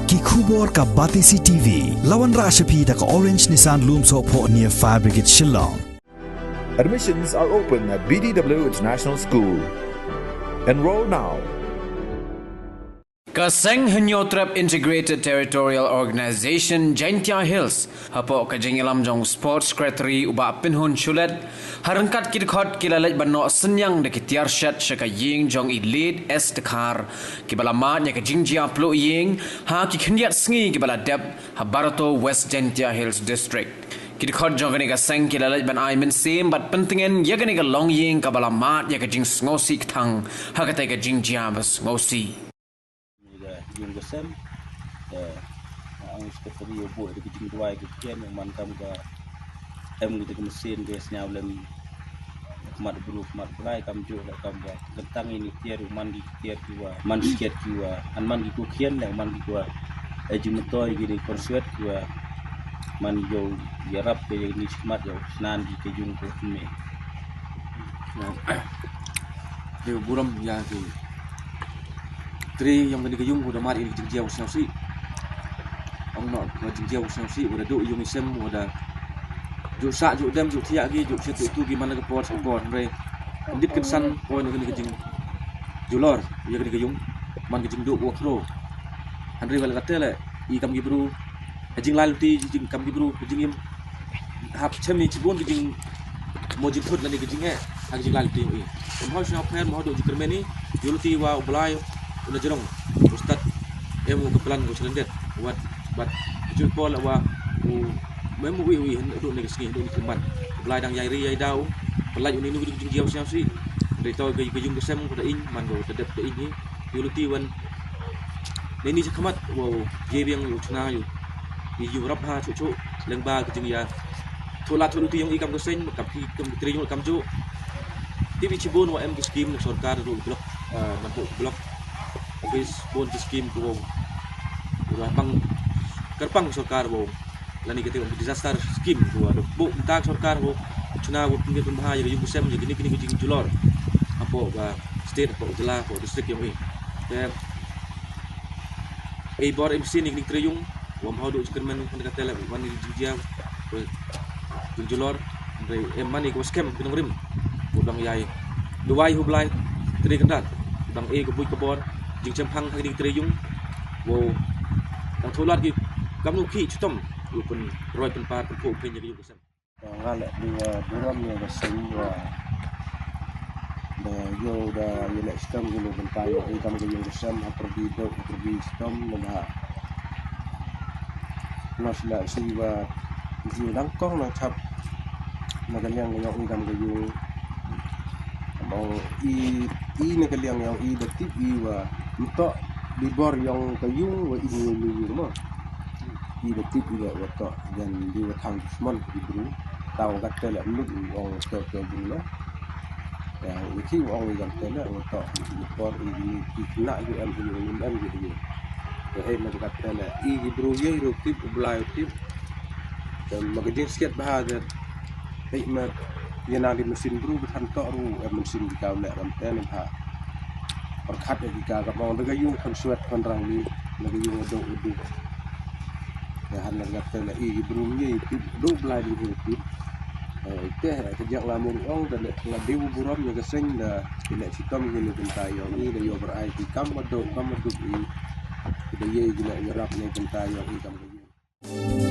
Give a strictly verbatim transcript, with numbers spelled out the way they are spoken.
Ki khubor ka Batesi T V. La wanrah sha phi da ka Orange Nissan Lumsohphoh near Fire Brigade Shillong. Admissions are open at B D W International School. Enroll now. Ka seng Hynñiewtrep Integrated Territorial Organization Jaintia Hills hapoh ka jingïalam jong Sports Secretary u Bah Pynhun Shulet, ha ryngkat ki dkhot ki la leit ban noh synñiang da ki tiar shet sha ka ïing jong i Late S Dkhar, kiba la mad ïa ka jingjia pluh ïing ha ki khyndiat sngi kiba la dep ha Barato, West Jaintia Hills District. Ki dkhot jong kane ka seng ki la leit ban ai mynsiem bad pyntngen ïa kane ka longïing kaba la mad ïa ka jingsngewsih kthang ha katei ka jingjia ba sngewsih. Ïa ka ïing ka sem, ka nga ong secretary ïa u buh ïa ka jingduwai ka khian, ïa u man kam ka em kita ka machine ka sñiaw lem khmat bru khmat brai, kam ju la kam ba kyntang ini tiar, u man ki tiar ki wa man siat ki wa an man ki ku khian, la man ki ku wa e jingmyntoi ki ni konsuet ki wa man yo ïarap ka ïa ni khmat yo snan ki ka yung ko me. Dei burom ïa ki tri yong kani ka yung, u da mar ini ka jingjia u sñiawsih. Ong noh ka jingjia u sñiawsih, u da duh yung i sem, u da ju sah ju dem ju thiah ki ju shet tu ki man la ka por sa por, hynrei ndit kynsan poi na kani ka jingjulor ïa kani ka yung, man ka jingduh u khro. Hynrei wala ka tele i kam ki bru, ka jinglai luti jing kam ki bru, ka jingim hap chem ni chibun ka jing mo jingthut lane ka jingeh ha ka jinglai luti yong i. Em hoi sñiaw pher mo duh jingkyrmen i, ïa luti wa u Blai u na jrong u stad em u ka plan ko chlendet wat bat ju pol wa u mem u wi wi hin duh ne ka sngi duh ne ka man. U Blai dang ïai ri ïai daw. Pelaj u ni nu ka jingjia u sñiawsih. Hynrei to ka yung ka sem ko da ing man ko da dep da ing i. Ïa luti wan ne ni chakhmat wow ye biang yu chna yu. Yu rap ha chu chu leng ba ka jingïa. Thu la thu luti yong i kam ka seng kam ki kam ki tri yong kam ju. Ti bi chibun wa em ki skim na sorkar ru block, eh, na block office bun ki skim ko wow. Wa pang kerpang sorkar wow. Lani kata disaster scheme ko wa bu ta sorkar ko chna ko pynbha ïa yung sem ïa kini kini ki jingjulor hapoh ka state, hapoh jylla, hapoh district yong i. Te ei bor em sin kini tri yung wa mhaw du jingkyrmen kan kata le wan ni jingjia ko jingjulor. Em mani ko skem ki nongrim ko dang ïai duwai hu Blai tri kyndat dang ei ko buit ko bor jingchem hang ha kini tri yung. Wow dang tholat ki kam nu ki chutom. U pynroi pynpar pynphuh pynïa ka yung ka sem. Nga leh dei wa burom ïa ka seng wa da ïoh da ïaleh shitom ïa u bynta ïa i kam ka yung ka sem ha pyrdi dok ha pyrdi shitom ne ba nos la shi wa ïa dang kong na chap na ka liang ka yong i kam ka yung. Ba i i na ka liang yong i da tip i wa mtok di bor yong ka yung wa i ni yung mo. I da tip i da wa tok jan di wa thang dushmon ki bru. Tang gat te la mut i ong tok tok bru la. Ya i ki ong i gat te la wa tok i por i ni ki na i em i ni em i ni. Ya hei na gat te la i ki bru ye ru tip u Blai tip. Te ma ka jingsiat bha de hei ma ïa na di mynsiem bru ba than tok ru em mynsiem di ka u leh ram te ne bha. Pyrkhat ïa ki ka ka bang da ka yung khon swet khon rang ni na ka yung u dok u duk. Te han na ka te la i ki bru ngi i tip duk Blai di ngi i tip. Te ka jak la mur ong da leh la dei u burom ïa ka seng da ki leh shitom ïa ni bynta ïa ngi da ïoh bar ai ki kam ba dok kam ba duk i da ïa ki leh ïarap ni bynta ïa ngi kam ka yung.